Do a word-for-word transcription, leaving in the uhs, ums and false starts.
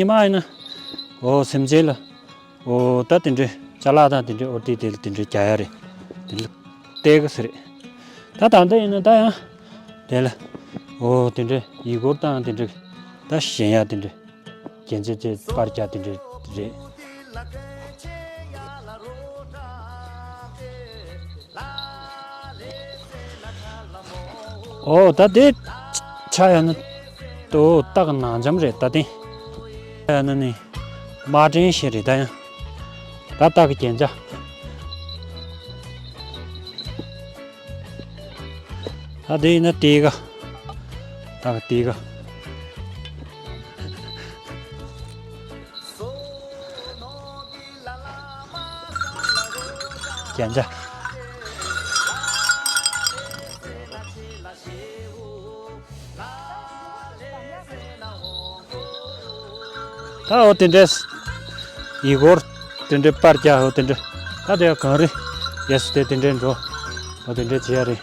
ཉི་མ་ཡིན་ན། འོ་སེམས་ཅན་ལ། འོ་ད་དེ་འདྲའི་ཅ་ལག་དང་དེ་འདྲའི་འོ་དེ་དེ་དེ་འདྲའི་རྒྱག་ཡ་རེད། དེ་འདྲ་སྟེར་གི་ཟེར་རེད། ད་ད་ལྟ་ཡིན་ན་ད་ཡང་དེ་ལ་འོ་དེ་འདྲའི་ཡི་གུར་དང་དེ་འདྲའི་ད་ཞེན་ཡ་དེ་འདྲའི་རྒྱན་ཆ་དེ་པར་རྒྱག་དེ་འདྲའི་རེད། འོ་ད་དེ་ཆ་ཡ་ན་དོ་སྟག་ནག་འཇམ་རེད་ད་དེ། ཆ་ཡ་ན་ནི་དམར་སྤྲིན་ཞིག་རེད་ད་ཡང་། ད་སྟག་གི་རྒྱན་ཆ། ད་དེ་ཡིན་ན་དེ་ག་ད་ག་དེ་ག་རྒྱན་ཆ། ད་འོ་དེ་འདྲས་ཡི་གུར་དེ་འདྲས་པར་རྒྱག་འོ་དེ་འདྲས་ད་དེ་གང་རེད། ཡས་སུ་དེ་དེ་འདྲས་འགྲོ། འོ་དེ་འདྲས་བྱེད་ཡ་རེད།